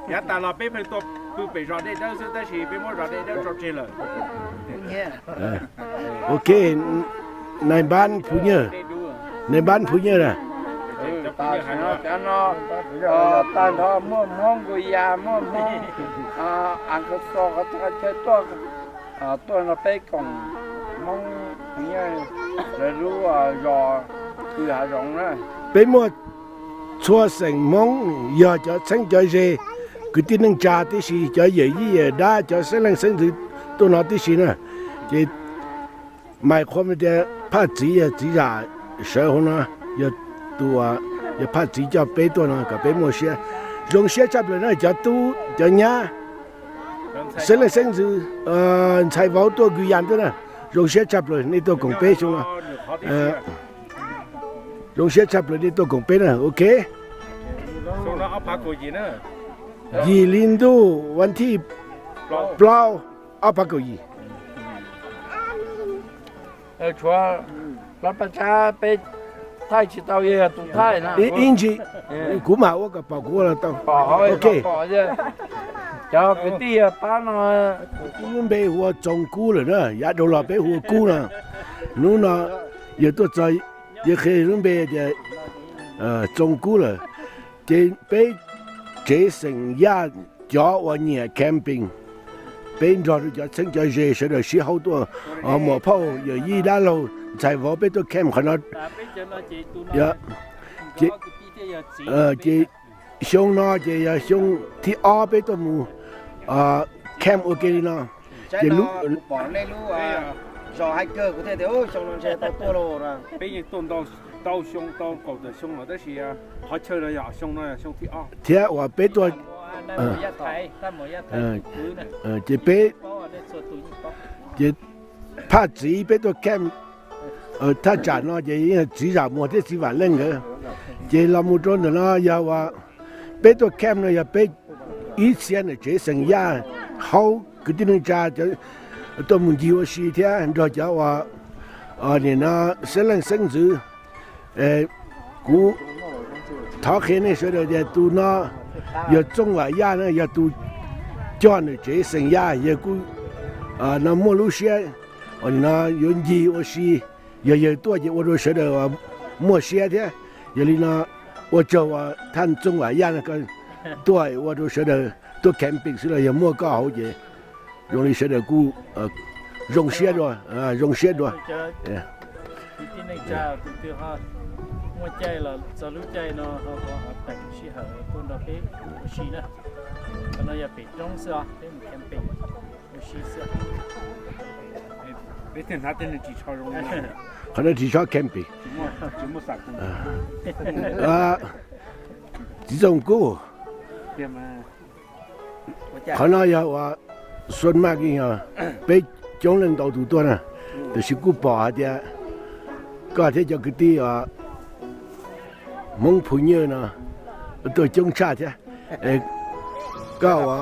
Yav tas los peb pheej tuaj pw pem zos Dej Dawb xwb tab sis peb muab zos Dej Dawb tso tseg lawm. Ok, nais npab phu nyiaj, nais npab phu nyiaj na. Cov no tag nrho muaj Hmoob Nkus Yas, muaj Hmoob As Nkawg Xos, qhov chaw tuaj, tuaj no peb koom Hmoob phu nyiaj lawv lub zos pw hav zoov na. Peb muaj txhua xeem Hmoob, yog cov txheeb cov ze, kwv tij neej tsa tib si, cov yawm yij yawm dab, cov xeeb leej xeeb ntxwv tuaj no tib si na. Ces mais qhuab tias Phaj Txiv yog txiv zam sawv hauv no, yog tus, yog Phaj Txiv coj peb tuaj no kom peb muaj siab. Zoo siab tshaj plaws na cov tub cov nyab, xeeb leej xeeb ntxwv, ntxhais vauv tuaj Nkus Yas tuaj na. Zoo siab tshaj plaws nej tuaj koom peb xyoo no. Zoo siab tshaj plaws nej tuaj koom peb na, ok. Yim hli ntuj vas thij plaub, ob phav kaum yim. Tshuav plaub pab tshab peb thaij tsis tau, yog tus thaij na. Ib ntsis, kuv mam ua kom pom kuv ua los tau. Ok. Cov kwv tij pab no, kuv lub npe hu ua Txoov Kub lawm na, yav dhau los peb hu ua Kub no. Hnub no yawg tuaj txog, yawg qhia lub npe tias Txoov Kub lawm. Ces peb tsev xeem Yaj cov uas nyiam camping, peb nrog rau cov txheeb cov ze sawv daws sib haub tuaj, muam phauj yawm yij dab laug ntxhais vauv peb tuaj camp qhov no. Ces xyoo no ces yog xyoo thib ob peb tuaj mus camp ua ke li no. Ces pom nej lub zos hais kawg kuv thiaj tias xyoo no ntshe tau tuaj lauj. Peb yeej tuaj ntau xyoo, tau kaum tawm xyoo lawm tab sis qhov chaw no yog xyoo no yog xyoo thib ob thiab uas peb tuaj. Ces peb, ces Phaj Txiv peb tuaj camp thaj tsam no ces yeej txiv Zam Muas thiab txiv Vam Leej nkawd. Ces los mus rau ntawm no yog uas peb tuaj camp no yog peb ib txhia ntawm tsev xeem Yaj, haub kwv tij neej tsa tuaj mus ncig ua si thiab nrog cov uas nim no xeeb leej xeeb ntxwv. Kuv thov qhia nej sawv daws tias tus no yog Txooj Vam Yaj na, yog tus coj ntawm tsev xeem Yaj, yawg kuj no muaj lub siab uas nim no yuav ncig ua si. Yog yawg tuaj ces ua rau sawv daws muaj siab thiab. Yog li no ua tsaug uas thaj Txooj Vam Yaj no tuaj ua rau sawv daws tuaj camping xwb los yog muaj koj hauv ces zoo li sawv daws kuj zoo siab dua, zoo siab dua. Kwv tij neej tsa tus twg ho muaj caij los txog lub caij no ho ho teem sij hawm tuaj nrog peb ua si na. Qhov no yog pem roob xwb os, peb mus camping ua si xwb. Qhov no tsis tshua camping. Txiv Txooj Kub, qhov no yog uas xuaj maj yog peb coob leej ntau tus tuaj na, tiam sis kuj pom hais tias koj thiab cov kwv tij Hmoob Phu Nyiaj no tuaj coob tshaj thiab. Koj ua,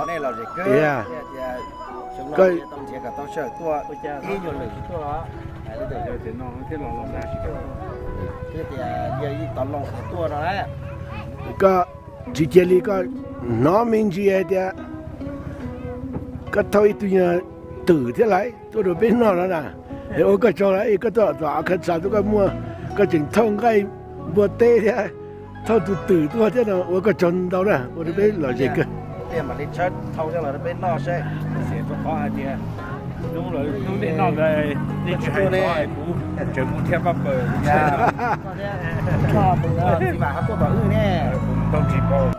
koj tsis cia li koj hnov me ntsis hais tias koj thauj ib tug nyuag twm thiab lawm tuaj rau peb noj no na. Es ua koj tsaug lawm, koj tuaj tom Arkansas tuaj koj muaj, koj tseem thauj nqaij npua teb thiab, thauj tus twm tuaj thiab no ua koj tsaug ntau na, ua rau peb lom zem kawg. Hnub nej noj ntawd nej tsis hais kuv tseem mus thiab pab pawg. Txiv Vam ho tuaj tom wb ne. Kuv tau tsis paub.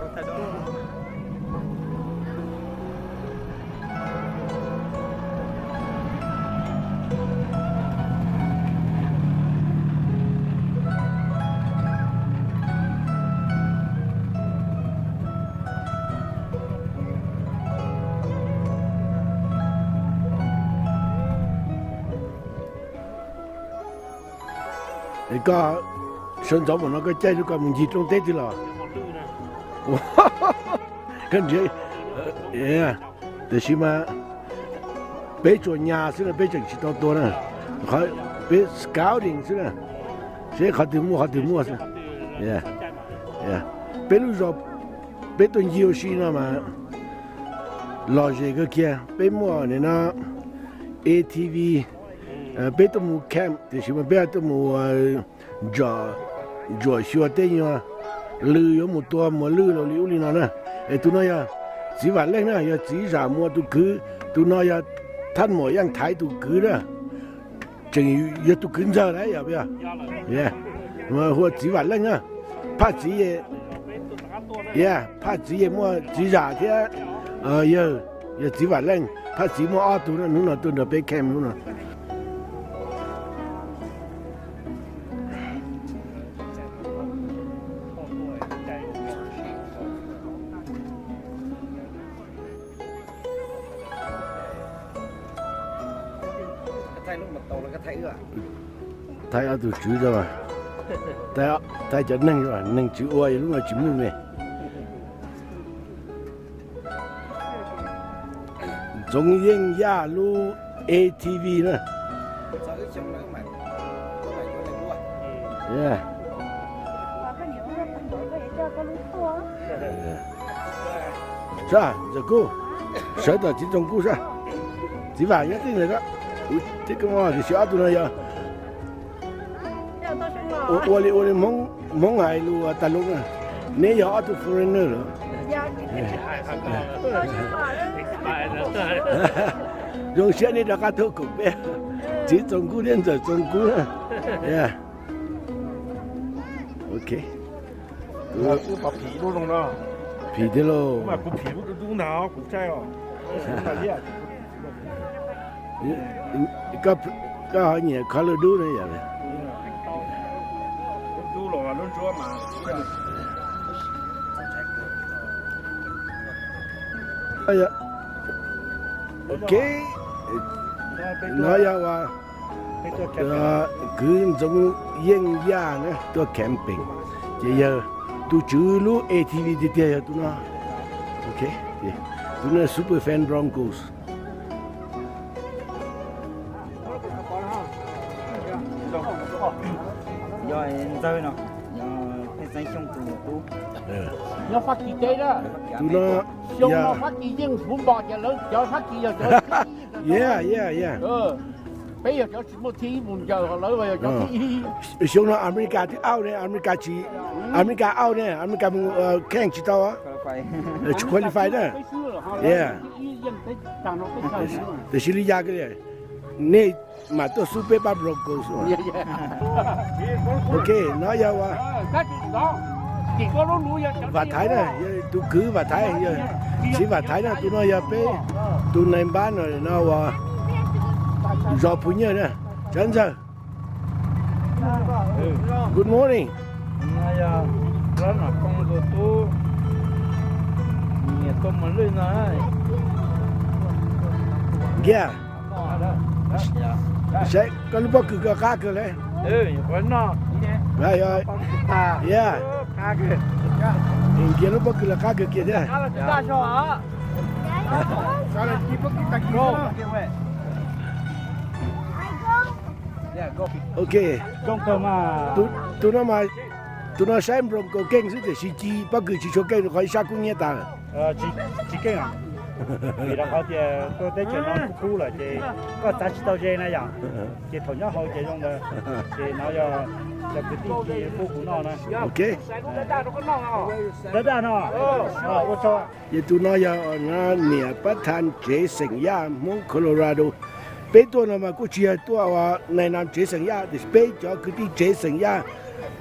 Es koj sawv ntxov mus no koj caij lub koj mus ncig roob teb twg los? Koj nrhiav, tiam sis mas peb tsuas nyas xwb na, peb tseem tsis tau tua na, peb scouting xwb na, seb qhov twg muaj qhov twg muaj xwb. Peb lub zos peb tuaj ncig ua si no mas Lom zem kawg kiag, peb muaj nim no A T V, peb tuaj mus camp tiam sis mas peb tuaj mus ntsuam xyuas tej nyuag lw yuav mus tua muas lwj los li ub li no na. Es tus no yog txiv Vam Leej na, yog txiv Zam Muas tus kwv. Tus no yog Thaj Muam Yeej Thaiv tus kwv na. Tseem yog tus kwv ntxawg na yog, hu ua txiv Vam Leej na. Phaj txiv, phaj txiv yeej muaj txiv Zam thiab yawg, yog txiv Vam Leej. Phaj txiv muaj ob tug na, hnub no tuaj nrog peb camp hnub no. Thaij ob tug tswv, thaij cov neeg, neeg tswv ua lub no tsis muaj me. Ntxoov Yeej Yaj lub A T V na. Sab ntxawm kub, sawv tom txiv Txoos Kub sab. Txiv Vam nyob tej ntawd, tiam sis ob tug no yog ua li, ua li Hmoob hais lus tas lus na, neb yog ob tug foreigner lawm. Zoo siab neb rov qab tuaj koom peb, txiv Txoos Kub thiab ntxawm Txoos Kub. Ok. Phim thiab lauj. Koj ho nyiam color dub na yom. Ok, no yog uas kwv Ntxoov Yeej Yaj na tuaj camping, ces yog tus tswv lub A T V tiag tiag yog tus no. Ok, tus no super fan Broncos. Tus no, Fab Kis yeej, yeah, yeah, yeah. Peb yog cov tsis muaj thib ib mus ncaws, ho lawv yog cov thib ib. Xyoo no America twb out ne, America tsis, America out ne, America mus kheej tsis tau, tsis qualify na. Yeah. Tiam sis li cas nej mam tuaj xub peb pab Broncos. Ok, no yog Vam Thaiv na, tus kwv Vam Thaiv, txiv Vam Thaiv na, tus no yog peb tus nais npab no uas zov phu nyaj na, Tsav Ntxawg. Good morning. Nkiag, saib koj lub pob kws koj qab kawg le. Nkiag lub pob kws los qab kawg kiag thiab. Ok. Tus no mas, tus no saib Broncos keej xwb tiam sis ci pob kws tsis tshua keej rau qhov ib sab kub hnyiab tas. Tsis keej, vim rau qhov tias tuaj teb chaws no kub kub lawm ces koj txav tsis tau ze na yom. Ces thaum nyob hauv ces zoo ntawd, ces no yog cov kwv tij ci pub kuv noj na. Ok. Dab daj no, ua tsaug. Ces tus no yog niam pab thas tsev xeem Yaj Hmoob Colorado. Peb tuaj no mas kuj tsis yog tuaj ua neeg nam tsev xeem Yaj tiam sis peb cov kwv tij tsev xeem Yaj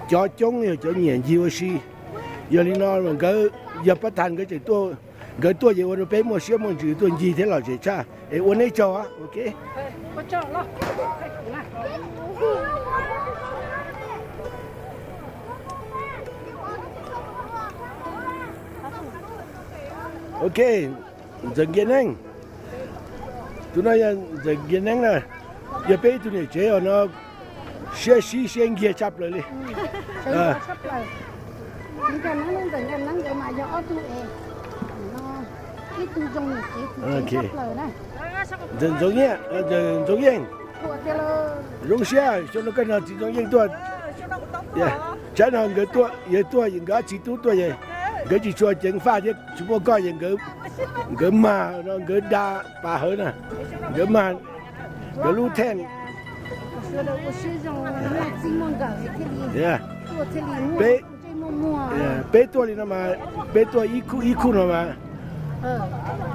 cov coob yog cov nyiam ncig ua si. Yog li no nkawd yog pab thas nkawd tseem tuaj, nkawd tuaj ces ua rau peb muaj siab muaj ntsws tuaj ncig thiab lom zem tshaj es ua neb tsaug. Ok. Ok, Ntxawm Nkiag Neeb. Tus no yog Ntxawm Nkiag Neeb na, yog peb ib tug niam tsev os no, siab sib siab nkiag tshaj plaws li. Ntxawm Ntxoov Yeej, Ntxawm Ntxoov Yeej. Zoo siab xyoo no koj nrog txiv Ntxoov Yeej tuaj. Tsam no nkawd tuaj, yawg tuaj, nkawd ob txiv tub tuaj, nkawd tsis tshua ceev faj thiab tsis muaj koj es nkawd Nkawd mag no nkawd da pas hawv na, nkawd mag, nkawd lub theej. Peb, peb tuaj li no mas, peb tuaj ib khub ib khub no mas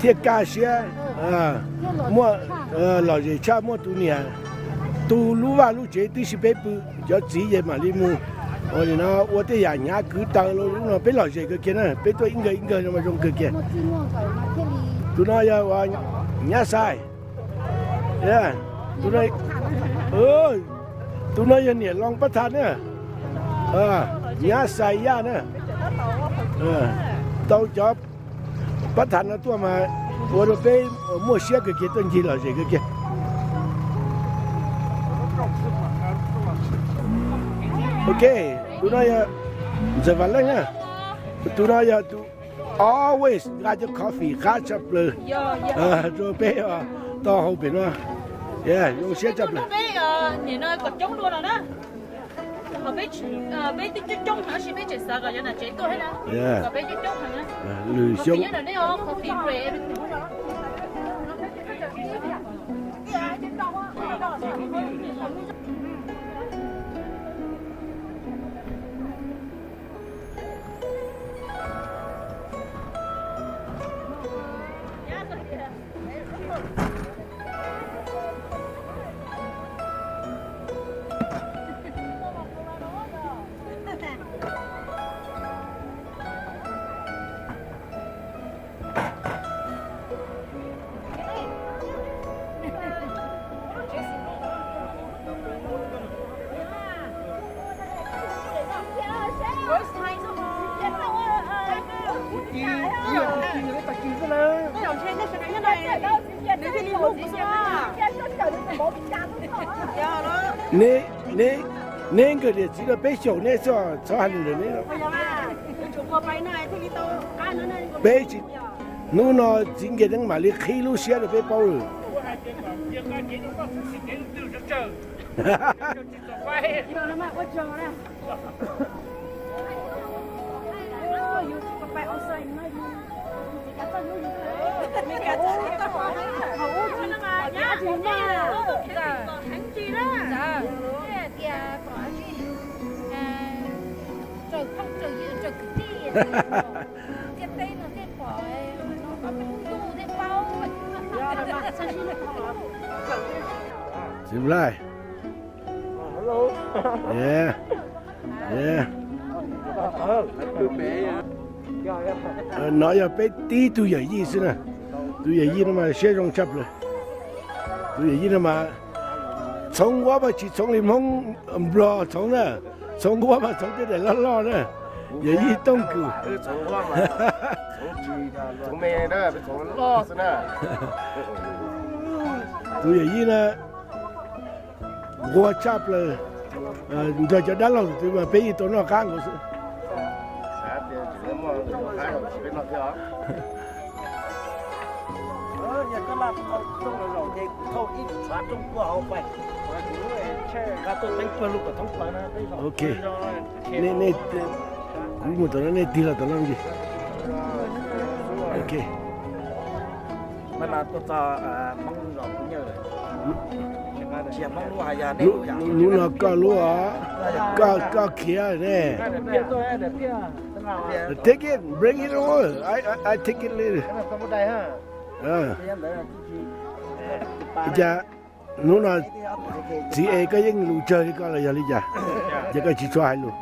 thiaj kaj siab, muaj lom zem tshaj, muaj tus niam tu lub vaj lub tsev tib si peb pw, cov txiv ces mam li mus ua li no ua tej yam hnyav kwv taws los lub no peb lom zem kawg kiag na, peb tuaj ib nkawg ib nkawg no mas zoo kawg kiag. Tus no yog nyab xais, tus no yog niam loo pab tha na, nyab xais yaj na, tau cov pab tha no tuaj mas ua rau peb muaj siab kawg kiag tuaj ncig lom zem kawg kiag. Ok, tus no yog Ntxawm Vam Leej na, tus no yog tus always nqa cov coffee qab tshaj plaws rau peb tau hau pem no, zoo siab tshaj plaws. Lwm xyoo. Neb nkawm niam txiv no peb xyaum neb xwb, txhob hais li ntawd neb. Peb tsis, hnub no txiv Nkiag Neeb mam li qhib lub siab rau peb paub lawm. Txiv Nplaig. No yog peb tib tug yawm yij xwb na. Tus yawm yij no mas siab zoo tshaj plaws. Tus yawm yij no mas txhoov uab mas tsis txhoov li Hmoob Nplog txhoov na. Txhoov uab mas txhoov tej daim loj loj na. Yawm yij Tooj Kws. Tus yawm yij na nquag tshaj plaws, nrog cov dab laug tus twg mas peb yeej tau noj qab nkaus xwb. Ok, kuv mus tom no nej tig los tom no ntsis. Ok. Lub no koj lub, koj khiav ne. Take it, bring it over. I, I, I take it later. Cas hnub no txiv es koj yeej lus tsawg li koj los yog li cas? Ces koj tsis tshua hais lus.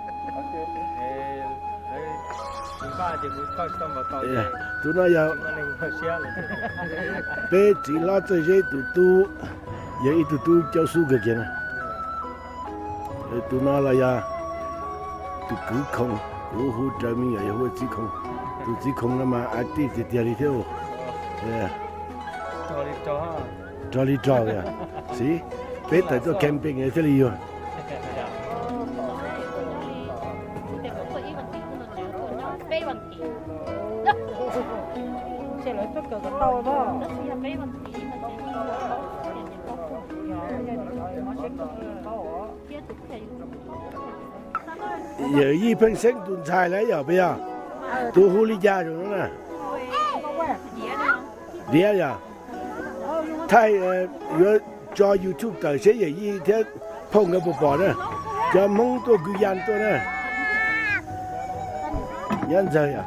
Tus no yog peb txiv hlob Txawj Zeb tus tub, yog ib tug tub caub xub kawg kiag na. Tus no los yog tus kwv Khoo, kuv hu raws me nyuam yog hu Txiv Khoo. Tus Txiv Khoo no mas active tiag tiag li thiab. Rog li rog, xij, peb tawm tuaj camping thiaj li yuag. Yawm yij pheej xeeb tus ntxhais lawm yog puas yog? Tus hu li cas tus no na? Diav yog, thaij, yuav tso YouTube tawm seb yawm yij thiab phauj nkawd puas pom na. Cov Hmoob tuaj Kwv Yas tuaj na. Nyab Ntxawg yog,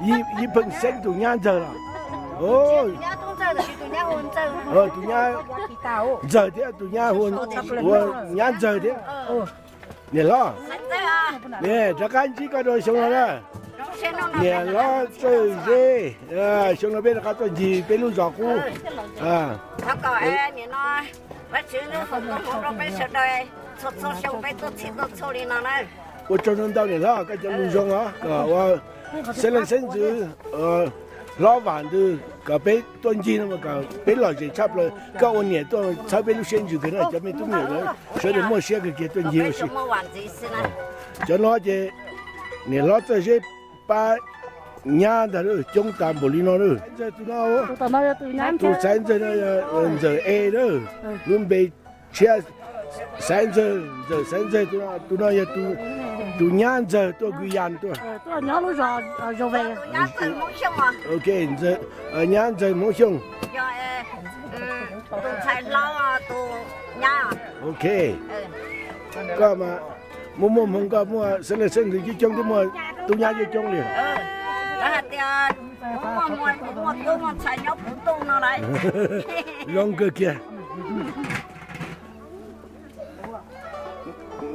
yij pheej xeeb tus nyab Ntxawg los. Tus nyab, Ntxawg thiab tus nyab hu ua nyab Ntxawg thiab. Niam hlob, niam rov qab ntsib koj dua xyoo no na. Niam hlob Txawj Zeb, xyoo no peb rov qab tuaj ncig peb lub zos qub. Ua tsaug ntau ntau niam hlob, koj cov lus zoo os, kom ua xeeb leej xeeb ntxwv, hlob Vam ntws kom peb tuaj ncig no mas kom peb lom zem tshaj plaws. Koj ua niam tuaj txhawb peb lub siab ntsws kawg na, cov me tub me nyuam sawv daws muaj siab kawg kiag tuaj ncig ua si. Cov no ces niam hlob Txawj Zeb pab nyab ntag, coob tas npaum li no lawm. Tus xaiv ntxawg no yog Ntxawm E lawm, lub npe tshiab Xaiv Ntxawg, Ntxawm Xaiv Ntxawg, tus no yog tus nyab Ntxawg tuaj Kwv Yas tuaj. Ok, nyab Ntxawg Hmoob Xyooj. Ok, koj mas muaj muaj hmoo, koj muaj xeeb leej xeeb ntxwv coob coob thiab muaj tub nyab coob coob li. Zoo kawg kiag.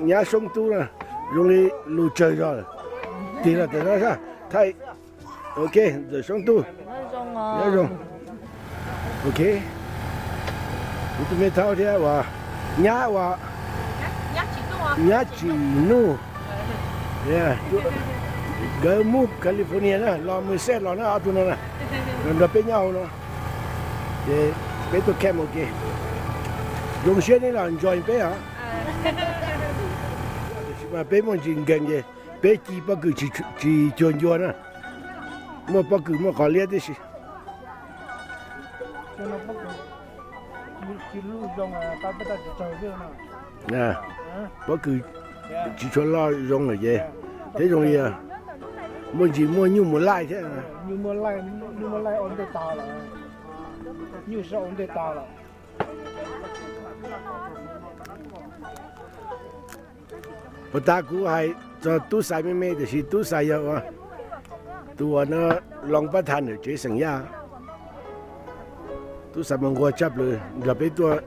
Nyab Soob Tub na, zoo li lus tsawg zog. Tig los tawm no sab thaij. Ok, Ntxawm Soob Tub, nyob zoo. Ok, kuv tus me thaub thiab uas nyab uas, nyab Tsim Nuj, nkawd mus California na, los mus xej los na ob tug no na, los nrog peb nyob hauv no. Ces peb tuaj camp ua ke, zoo siab neb los enjoy peb os. Tiam sis mas peb muaj ntsis nkeeg ces peb ci pob kws tsis cuag ncua na, muaj pob kws muaj qos liab tib si. Pob kws tsis tshua loj zoo lawm ces, thiab zoo li muaj ntsis muaj nyuj mus laij thiab. Puag ta kuv hais txog Tub Xais me me tiam sis Tub Xais yog ua tus uas no loo pab tha ntawm tsev xeem Yaj. Tub Xais mas nquag tshaj plaws nrog peb tuaj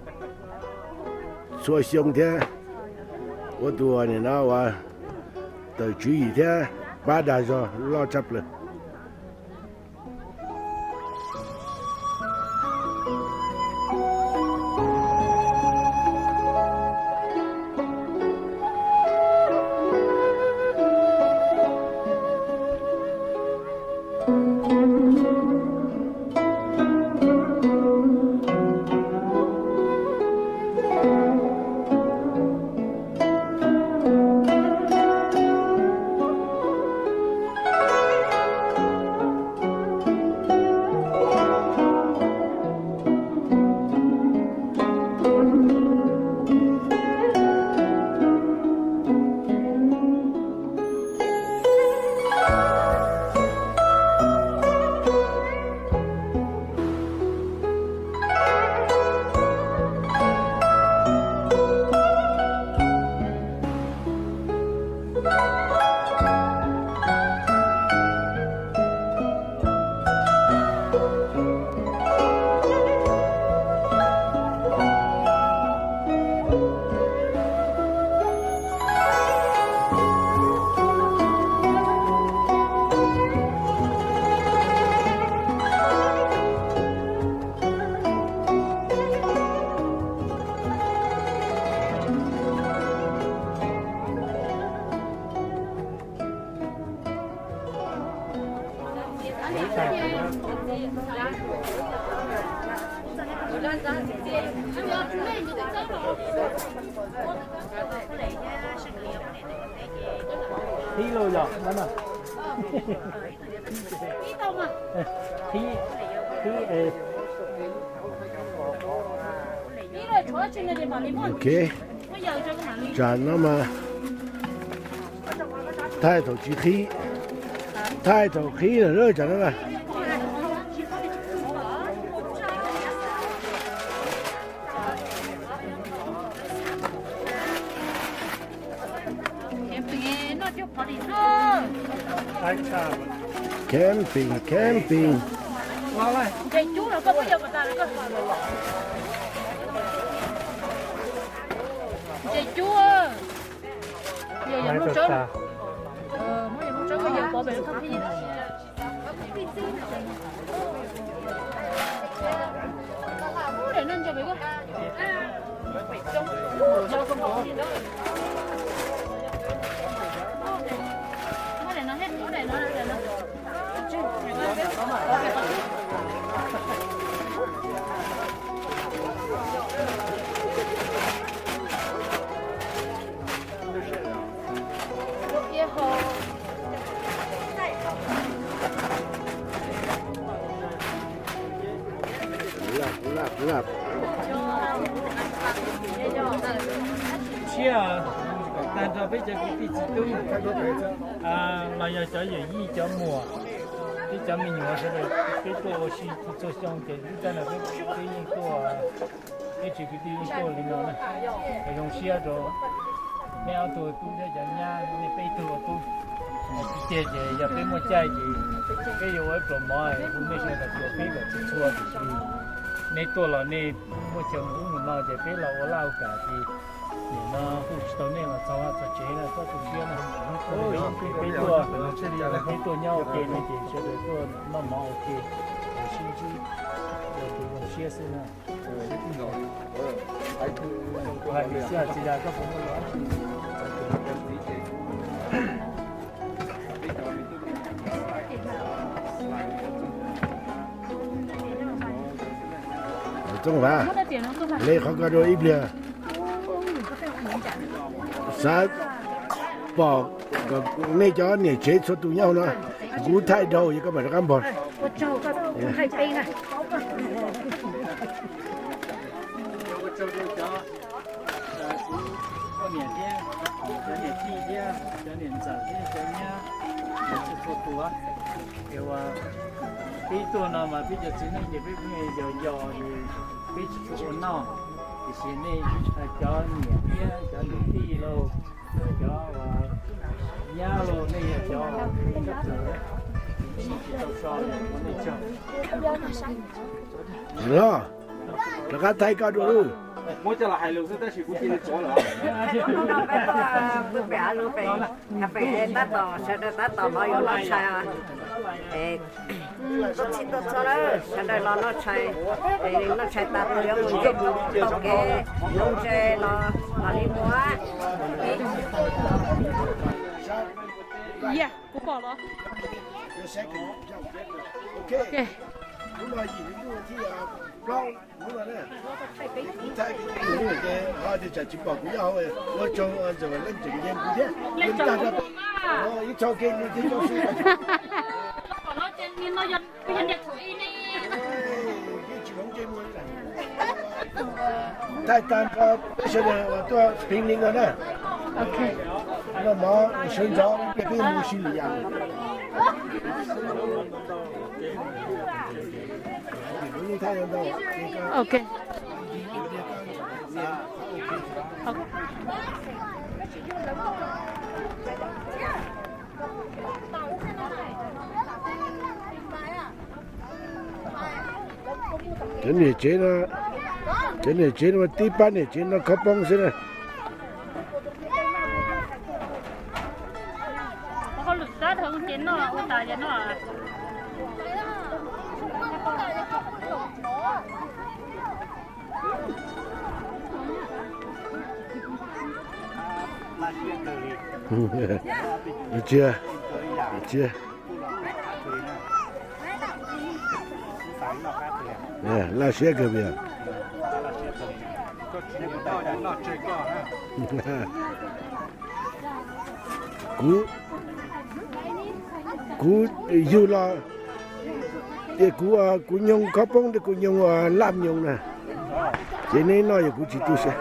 txhua xyoo thiab ua tus uas nim no uas tawm tswv yim thiab pab dag zog loj tshaj plaws. Ok, tsam no mas thaij thaum tsis qhib, thaij thaum qhib lawm tsam no na. Camping, camping. Ntses cub los koj muab yog kom tas los koj. Ntses cub. Yog yog Hmoob Tsawb, muab yog Hmoob Tsawb koj yog pov pem lub thoob pheej. Tshiab tag nrho peb cov kwv tij txiv tub los yog cov yawm yij cov muam, peb cov me nyuam sawv daws peb tuaj ua si txhua xyoo ces lub caij no peb yeej tuaj, peb tsev kwv tij yeej tuaj li no na. Zoo siab rau nej ob tug tub thiab cov nyab, nej peb tug ua tub. Tsis tiag ces yog peb muaj caij ces peb yuav ua ib pluas mov hu mej sawv daws tuaj peb kom txhua txhua, tiam sis nej tuaj los nej muaj chaw mus ub mus no ces peb los ua laj ua kam ces nim no hu tsis tau nej los txog vaj txog tsev na, txhob tu siab na. Peb tuaj, peb tuaj nyob ua ke no ces sawv daws tuaj noj mov ua ke, sib ntsib ua ke zoo siab xwb na. Hais lus xwb tsis yog koj puas muaj lus. Txooj Vav, le qhov ko dua ib pliag. Xav pom nej cov niam tsev txhua tus nyob hauv no, kuv thaij dhau, yog koj mam rov qab npog. Poj niam thiab cov niam tij thiab cov niam ntxawm thiab cov nyab, txhua tus, es peb tuaj no mas peb cov txiv neej ces peb yog yos, peb tsis tshua ua noj, tiam sis nej cov niam thiab cov niam tij lauj, cov nyab lauj, nej yog cov tsis tau so, nej tsaug. Los, rov qab thaij koj dua lauj. Muab coj los hais lus xwb tab sis kuv cia li tsov lawm. Peb tab tom, sawv daws tab tom los yuav noj tshais. Tuaj txhij tuaj txhua lawm, sawv daws los noj tshais. Noj tshais tas tus yuav mus nce tau kev, lub ntses los mam li mus. Kuv pom los. Hnub no yim lub thib plaub hnub no na, kuv thaij peb tus hnub ces ho tias tsam tsis pom kuv nyob hauv, ua tsaug ntxawm leej tseem nce kuv thiab. Ib txog kev mus thiab tso su. Thaij tag nrho peb sawv daws tuaj pheej li no na. Noj mov sawv ntxov peb mus si lwm yam. Cov niam tsev no, cov niam tsev no tib pab niam tsev noj khob poob xwb na. Tsia, tsia. Laj siab kawg yog. Kuv, kuv yug los, kuv, kuv nyoog khob poob thiab kuv nyoog laj nyoog na. Ces neb noj yog kuv tsis tu siab.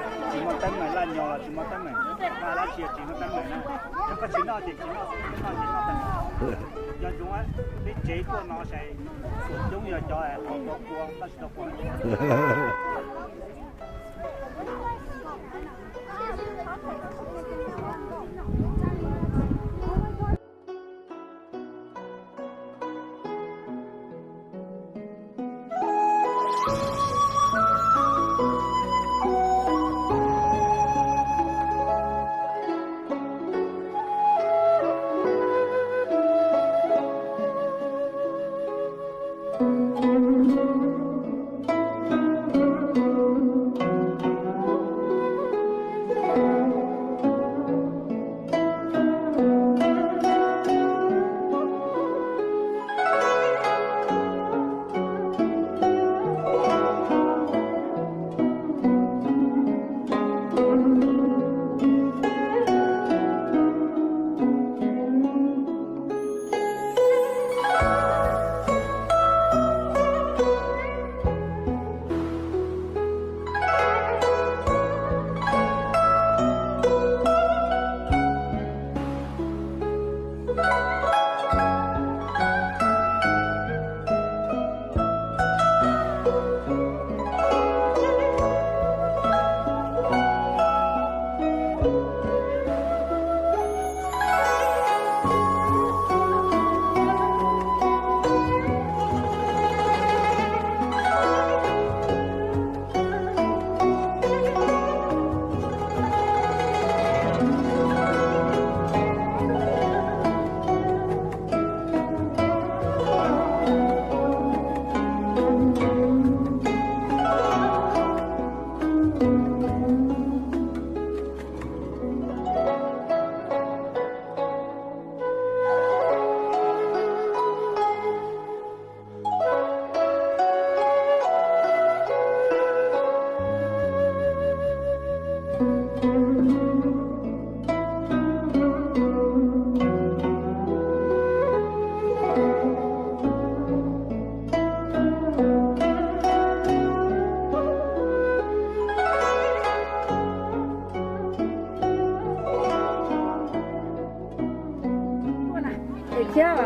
Thiab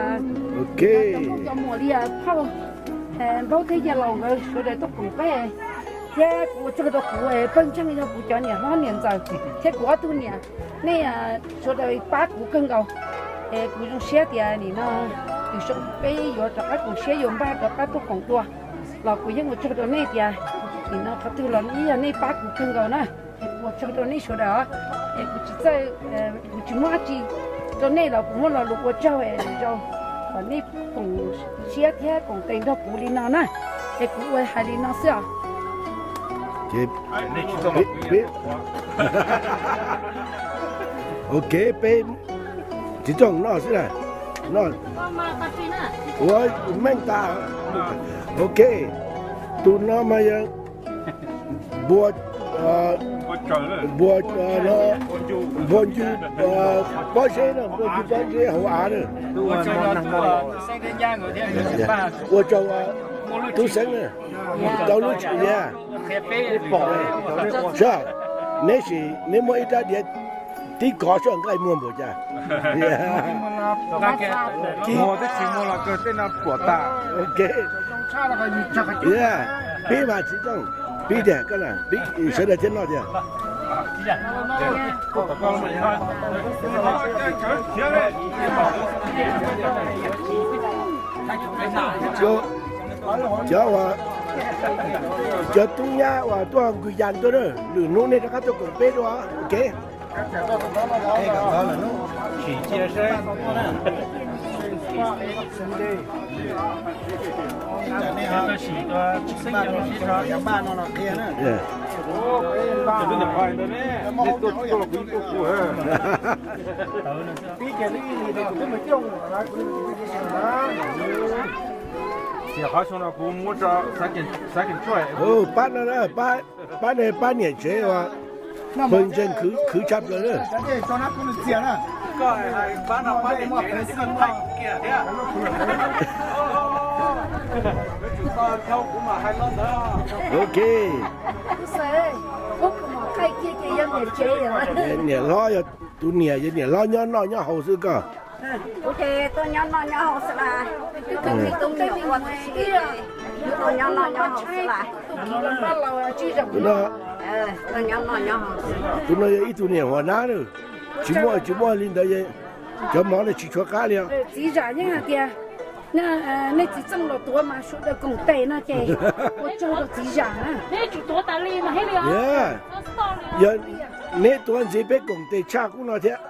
cov muam li phauj Npaub thiab Yaj Laus nkawd sawv daws tuaj koom peb, thiab kuv ua tsaug rau kuv pawg ntseeg yog kuv cov niam hlob niam ntxawm thiab kuv ob tug niam, nej sawv daws pab kuv kawg nkaus. Es kuv zoo siab tias nim no tus xyoo peb yuav rov qab koom siab yuav npaj rov qab tuaj koom dua, los kuv yeej ua tsaug rau nej tias nim no qhov twg los ib yog nej pab kuv kawg nkaus na. Es kuv ua tsaug rau nej sawv daws os. Es kuv tsis txawj, kuv tsis muaj dab tsi rau nej los kuv muaj lo lus ua tsaug es zoo kom nej koom siab thiab koom tes nrog kuv li no na. Es kuv ua hais li no xwb os. Ok, peb tsis txog noj xwb na. Noj ua meej tas. Ok, tus no mas yog npua, npua, npua ncu pob zeb na, npua ncu pob zeb hauv av na. Ua rau tub xeeb na tau lub tswv yim. Neb sim, neb muaj ib rab diav tib kov soj nqaij muag npaum cas? Muag twb tsis muag los kawg tej no pluam tas. Pib mas txiv tsooj, pib tiag, sawv daws thiaj noj tiag. Cov, cov tub nyab uas tuaj Nkws Yas tuaj na, lwm hnub nej rov qab tuaj koom peb dua, ok. Pab no, pab, pab niam tsev uas pawg ntseeg khwv tshaj plaws na. Ok. Niam hlob yog tus niam, yog niam hlob nyob noj nyob haus xwb koj. Tus no, tus no yog ib tug niam huas nab na, tsis muaj, tsis muaj li ntawd, cov mov no tsis tshua qab li os. Txiv Zam yeej hais tias nej txiv txooj los tuav mas sawv daws koom tes no ces ua tsaug rau txiv Zam na. Yog neb tuav ntxiv peb koom tes tshaj qub no thiab.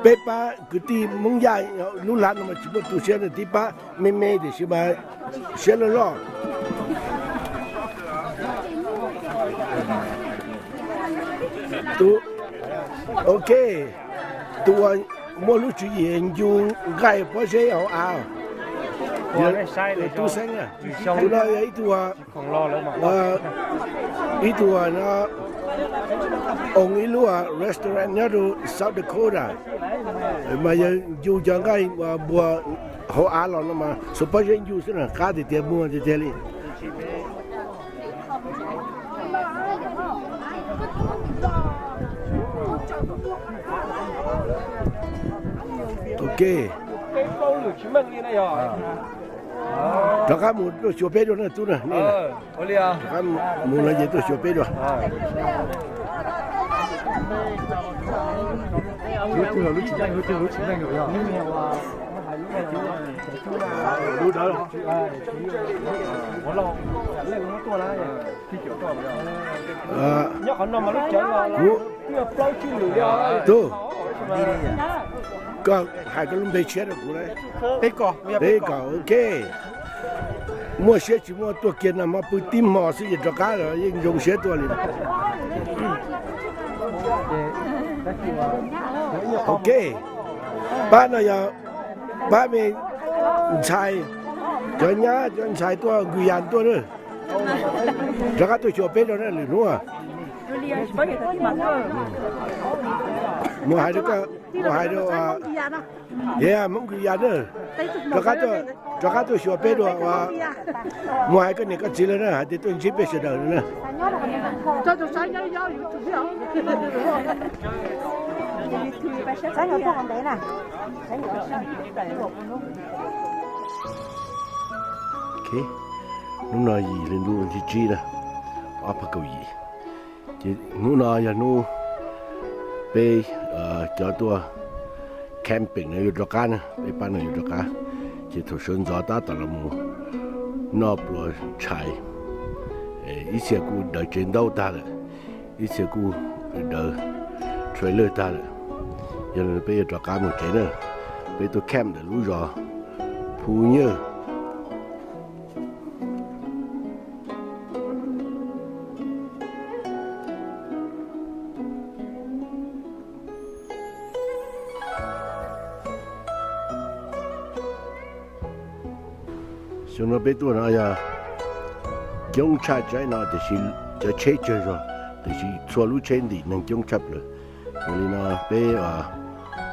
Peb pab kwv tij Hmoob Yaj lub lav no mas tsis muaj tu siab, tib pab me me tiam sis mas siab loj loj. Ok, tus uas muaj lub tswv yim ncu nqaij pob zeb hauv av, tub xeeb, tus no yog ib tug, ib tug no, own ib lub restaurant nyob rau South Dakota, mas yog ncu cov nqaij npua hauv av los no mas xuas pob zeb ncu xwb na, qab tiag tiag, muag tiag tiag li. Ok, rov qab mus tuaj xyuas peb dua na tub na. Rov qab mus no ces tuaj xyuas peb dua. Tub, koj hais koj lub npe tshiab rau kuv. Peb Kom, ok. Muaj siab tsis muaj tuaj kiag no mas pw tib hmo xwb ces rov qab los yeej zoo siab tuaj li. Ok, pab no yog pab me ntxhais, cov nyab cov ntxhais tuaj Nkws Yas tuaj na. Rov qab tuaj xyuas peb rau na lwm hnub. Mus hais rau, mus hais rau, ye Hmoob Kwm Yam na, rov qab tuaj xyuas peb dua, mus hais koj niam koj txiv lawm na, hais tias tuaj ntsib peb sawv daws na. Hnub no yim hli ntuj tsib na, ob phav kaum yim. Ces hnub no yog hnub peb cov tuaj camping no yuav rov qab na, peb pab no yuav rov qab. Ces thaum sawv ntxov tab tom los mus noj pluas tshais, ib txhia kuj daws tsev ntaub tag lawm, ib txhia kuj daws trailer tag lawm. Yog li peb yuav rov qab mus tsev na, peb tuaj camp ntawm lub zos Phu Nyaj. Xyoo no peb tuaj no yog coob tshaj tsaib no tiam sis cov tsheb tsawg zog, tiam sis txhua lub tsheb ntim neeg coob tshaj plaws. Yog li no peb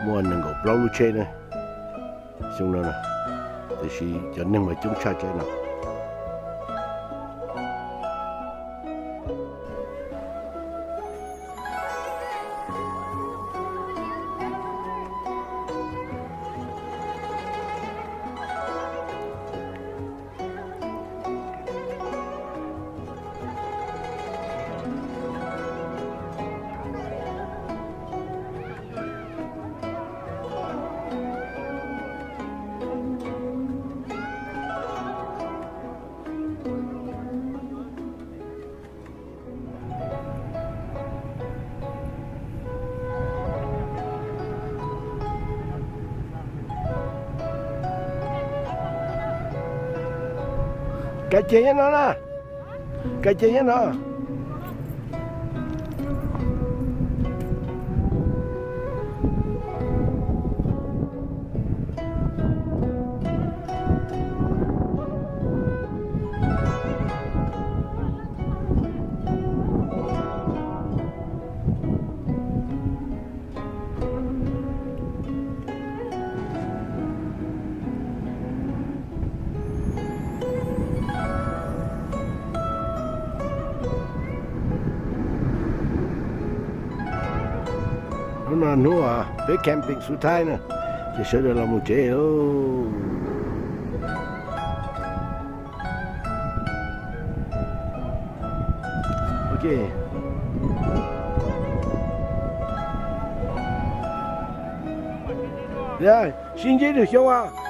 muaj nees nkaum plaub lub tsheb na xyoo no, tiam sis cov neeg mas coob tshaj tsaib no. Kav ces nyob no na, kav ces nyob no. Hnub no hnub peb camping xub thaib na, ces sawv daws los mus tsev lauj. Sib ntsib lwm xyoo as.